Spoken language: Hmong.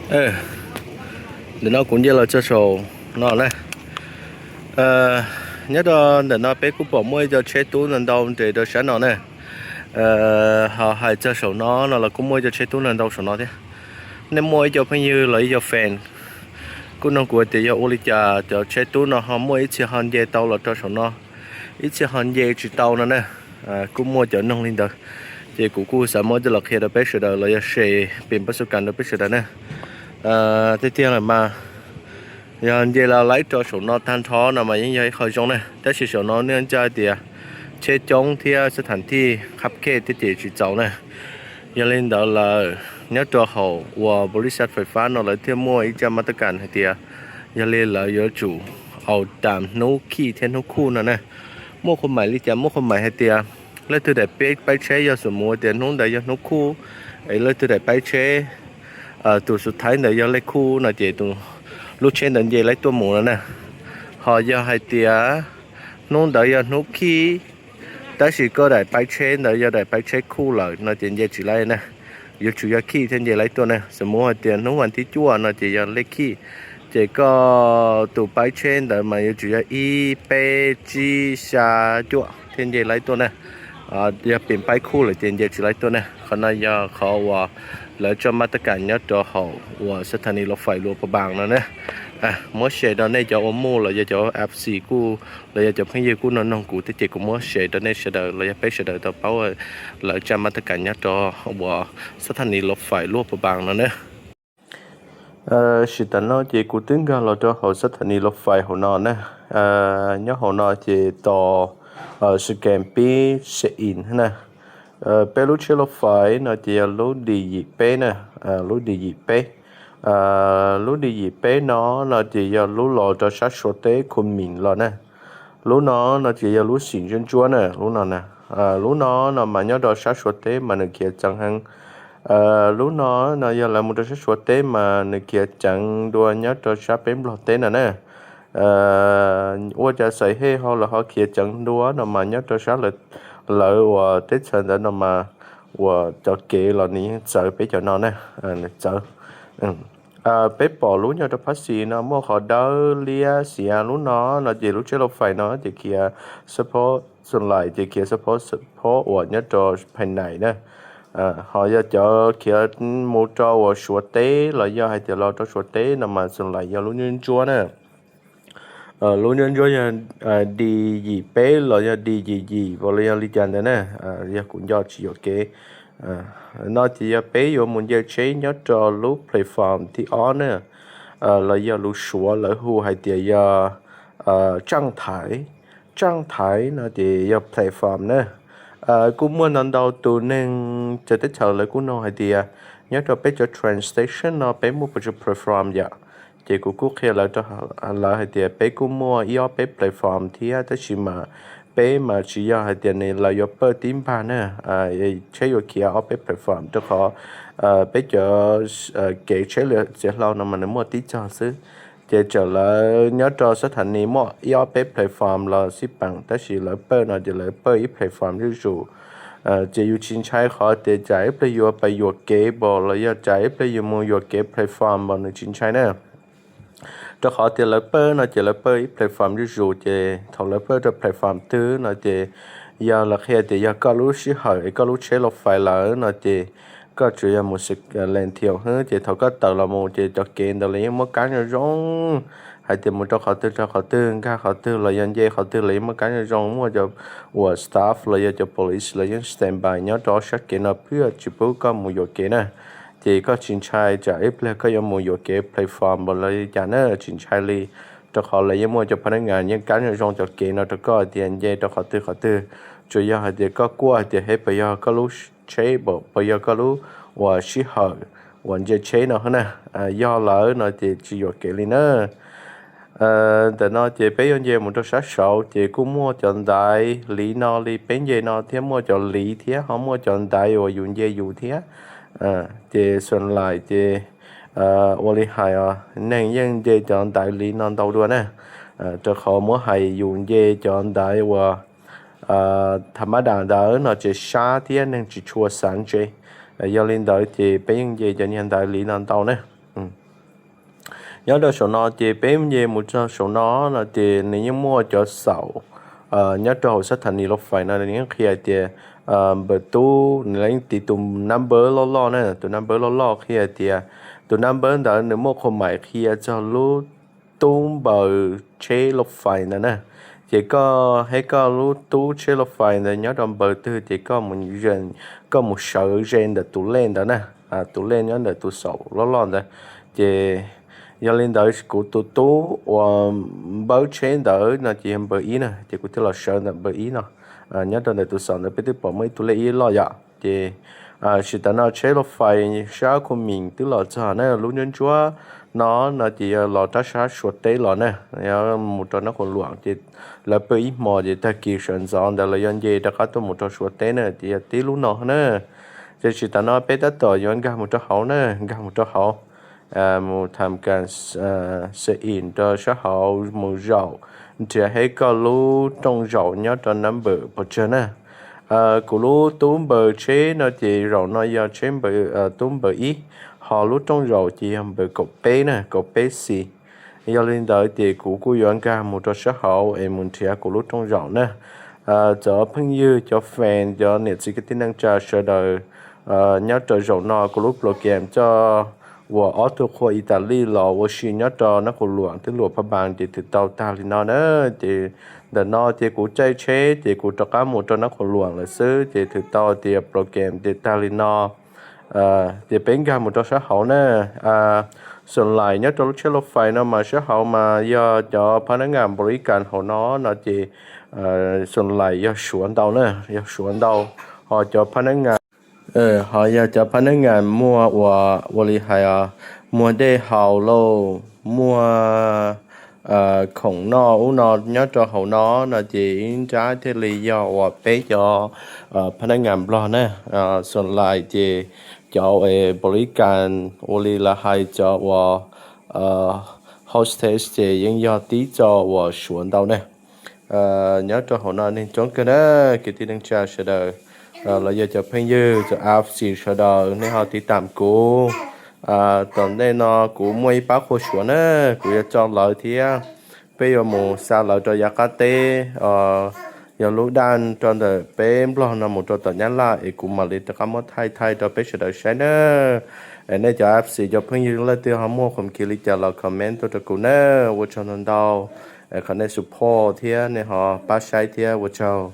Ntawm no kuv nce los txog saum no na. Nyob rau ntawm no peb kuj pom muaj ib co tsheb tub ntau ntau nres rau sab no na. Ho hais txog saum no no los kuj muaj ib co tsheb tub ntau ntau saum no thiab. Nej muaj ib co phooj ywg los ib co fan kuj nug kuv tias yog ua li cas cov tsheb tub no ho muaj ib txhia ho nce tau los rau saum no, ib txhia ho nce tsis tau no na. Kuj muaj cov nug li ntawd, ces kuv kuj xav muab coj los qhia rau peb sawv daws los yog share pem pab xu kas rau peb sawv daws na. Tiag tiag lawm mas yog nce los laib rau saum no tag nrho no mas yeej yog ib qho zoo na, tab sis saum no nej ntsia tias tsheb coob thiab xab tham thij qhab khej thiab ces tsis txaus na. Yog li ntawd lawm nyob rau hauv uas npaus lis xaj fais fab no lawv thiaj muaj ib tsab mab tab kas hais tias yog li lawv yuav tsum au tam hnub khij thiab hnub khuj no na. Muaj qhua maim li cas? Muaj qhua maim hais tias leej twg daim paib tsheb yog xum mus tias hnub ntawd yog hnub khuj, es leej twg daim paib tsheb tus xub thaib ntawd yog lej khuj no ces tus lub tsheb ntawd nce laib tuaj mus no na. Ho yog hais tias hnub ntawd yog hnub khij, tab sis koj daim paib tsheb ntawd yog daim paib tsheb khuj lawm no ces nce tsis laib na. Yuav tsum yog khij thiaj nce laib tuaj na. Xum mus hais tias hnub vas thib cuaj no ces yog lej khij, ces koj tus paib tsheb ntawd mas yuav tsum yog ib, peb, tsib, xya, cuaj thiaj nce laib tuaj na. Yog pem paib khuj lawm ces nce tsis laib tuaj na. Qhov no yog qhov uas lawv tso mab tab kas nyob rau hauv uas xab tham nis los fais lua pa npas no na. Muab share rau nej cov ua muj los yog cov apc kuj los yog cov phooj ywg kuj nug nug kuv thiab ces kuv muab share rau nej sawv daws los yog peb sawv daws tau paub lawv tsab mab tab kas nyob rau uas xab tham nis los fais lua pa npas no na. Sim tam no ces kuv twb nkag los rau hauv xab tham nis los fais hauv no na. Nyob hauv no ces tos scan pib check in na. Peb lub tsheb los fais no ces yog lub D yim peb na, lub D yim peb. Lub D yim peb no no ces yog lub los rau sab Suav teb Khun Mim los na. Lub no no ces yog lub xim ntsuab ntsuab na, lub no na. Lub no no mas nyob rau sab Suav teb mas nws khiav ceev heev. Lub no no yog lawv mus rau sab Suav teb mas nws khiav ceev dua nyob rau sab peb Nplog teb no na. Ua cas xaiv hej ho lawv ho khiav ceev dua no mas nyob rau sab lawv uas teb chaws ntawd no mas uas cov kev los nws yeej txawv peb cov no na, nws txawv. Peb pom lub nyob rau Phab Xis no muaj qhov dawb liab xiav, lub no no ces lub tsheb los fais no ces khiav support Sunlight ces khiav support support uas nyob rau Phaj Nais na. Ho yog cov khiav mus rau uas Suav teb los yog hais tias los rau Suav teb no mas Sunlight yog lub ntsuab ntsuab na. Lub ntsuab ntsuab yog D yim peb los yog D yim yim los yog li cas ntawd na, yog kuv nco tsis yuam kev. No ces yog peb yuav mus nce tsheb nyob rau lub platform thib ob na, los yog lus Suav lawv hu hais tias yog tsaj thaiv. Tsaj thaiv no ces yog platform na. Kuj muaj ntau ntau tus neeg txawv teb chaws lawv kuj nug hais tias nyob rau peb cov train station no peb muaj pes tsawg platform yom? Ces kuv kuj qhia lawv rau lawv hais tias peb kuj muaj ib ob peb platform thiab, tab sis mas peb mas tsis yog hais tias nws lawv yuav pawj tib npag na, tsheb yuav khiav ob peb platform rau qhov peb cov kev tsheb txiav hlau no mas nws muaj tib txog xwb. Ces txawm lawv nyob rau sab tham nis muaj ib ob peb platform los xij peem, tab sis lawv pawj no ces lawv pawj ib platform zuj zus. Ces yus tsis ntshai qhov tias tsam ib pliag yuav pais yuam kev npaum los yog tsam ib pliag yus mus yuam kev platform npaum, nws tsis ntshai na. Rau qhov tias lawv pawj no ces lawv pawj ib platform zuj zus, ces thaum lawv pawj rau platform twg no ces yog lawv qhia tias yog koj lub sij hawm es koj lub tsheb los fais lawm no ces koj tsuas yog mus Lenthiau xwb, ces thaum koj tawm los mus ces cov kev ntawd los yeej muaj kab zoo zoo, hais tias mus rau qhov twg rau qhov twg, nkag qhov twg los yog nce qhov twg los yeej muaj kab zoo zoo, muaj cov uas staff los yog cov police los yeej standby nyob rau ob sab kev no pab tsis pub koj mus yuam kev na. Ces koj tsis ntshai tsam ib pliag koj yuav mus yuam kev platform npaum los li cas na, tsis ntshai li, rau qhov lawv yeej muaj cov phab nab ngas yeej kab zoo zoo cov kev no rau koj tias nce rau qhov twg qhov twg. Tsuas yog hais tias koj quaj hais tias he puas yog koj lub tsheb npaum, puas yog koj lub uas sij hawm uas nce tsheb no na. Yog lawm no ces tsis yuam kev li na. Ntawm no ces peb yuav nce mus rau sab saud ces kuj muaj cov ntaiv li no li peb nce no thiab, muaj cov liv thiab ho muaj cov ntaiv uas yus nce yus thiab. Ces Sunlight ces ua li hais os, neeg yeej nce cov ntaiv liv no ntau dua na, rau qhov muab hais yus nce cov ntaiv uas tha mab das ntawd no ces sab thiab neeg tsis tshua xav nce. Yog li ntawd ces peb yeej nce cov niag ntaiv liv no ntau na. Nyob rau saum no ces peb nce mus txog saum no no ces nws yeej muaj cov xaum nyob rau hauv xab thas nis Los Fais no nws yeej qhia tias npawm tub, nws yeej tis tus nab npawb loj loj na, tus nab npawb loj loj qhia tias tus nab npawb ntawd nws muaj qhua maim qhia txog lub tub npaws tsheb Los Fais ntawd na. Ces koj hais koj lub tub tsheb Los Fais ntawd nyob rau npaws twg ces koj mus, koj mus sawv ze ntawm tus lej ntawd na, tus lej nyob ntawm tus xaum loj loj ntawd. Ces yog li ntawd kuv tus tub uas npawb tsheb ntawd no ces yog npaws ib na, ces kuv thiaj los sawv ntawm npaws ib no. Nyob rau ntawm tus xaum ntawd peb twb pom muaj ib tug lej ib loj yom. Ces sim tav no tsheb Los Fais sab Khua Mim twb los txog na, lub ntsuab ntsuab no no ces yog los rab sab Suav teb los na, mus rau Nab Qhuas Luam ces lawv pw ib hmos ces tag kis sawv ntxov ntawd lawv yuav nce rov qab tuaj mus rau Suav teb na, ces yog tib lub no na. Ces sim tav no peb tab tom yuav nkag mus rau hauv na, nkag mus rau hauv, mus tham kas se ib rau sab hauv mus zaum, nrhiav hais koj lub rooj zaum nyob rau nab npawm pes tsawg na. Kuv lub tub npaws tsheb no ces zaum no yog tsheb npaws, tub npaws ib, ho lub rooj zaum ces yog npaws kaum peb na, kaum peb xis. Yog li ntawd ces kuv kuj yuav nkag mus rau sab hauv es mus nrhiav kuv lub rooj zaum na. Cov phooj ywg, cov fan, cov niam txiv kwv tij neej tsa sawv daws, nyob rau zaum no kuv lub program coj uas ob tug qhua Italis los ua si nyob rau Nab Qhuas Luam twb luam pha npas ces twb tau tag li no na. Ces ntawm no ces kuv caij tsheb ces kuv rov qab mus rau Nab Qhuas Luam lawm xwb ces twb tau tias program ces tag li no. Ces peb nkag mus rau sab hauv na. Xus lais nyob rau lub tsheb Los Fais no mas sab hauv mas yog cov phab nab ngas npaus li kas hauv no no ces xus lais yog Suav ntau na, yog Suav ntau. Ho cov phab nab ngas, ho yog cov phab nab ngas muag ua, ua li hais, muag dej haus lauj, muag khoom noj ub no nyob rau hauv no no ces ib nrab thiaj li yog uas peb cov phab nab ngas Nplog na. Xus lais ces cov npaus li kas ua li lawv hais cov uas hostess ces yeej yog tib co uas Suav ntau na. Nyob rau hauv no neeg coob kawg na, kwv tij neej tsa sawv daws, los yog cov phooj ywg, cov F C sawv daws nej ho tiv tam kuv. Tom ntej no kuv muaj ib pab qhua Suav na, kuv yuav tso lawv thiab peb yuav mus xa lawv rau yav qab teb, yog lub daj rau ntawm peb Nplog no mus rau tom Nyab Laj es kuv mam li rov qab muab thaij thaij rau peb sawv daws saib na. Es nej cov F C cov phooj ywg leej twg ho muaj khoom kis li cas los comment tuaj rau kuv na. Ua tsaug ntau ntau qhov nej support thiab nej ho pab saib thiab, ua tsaug.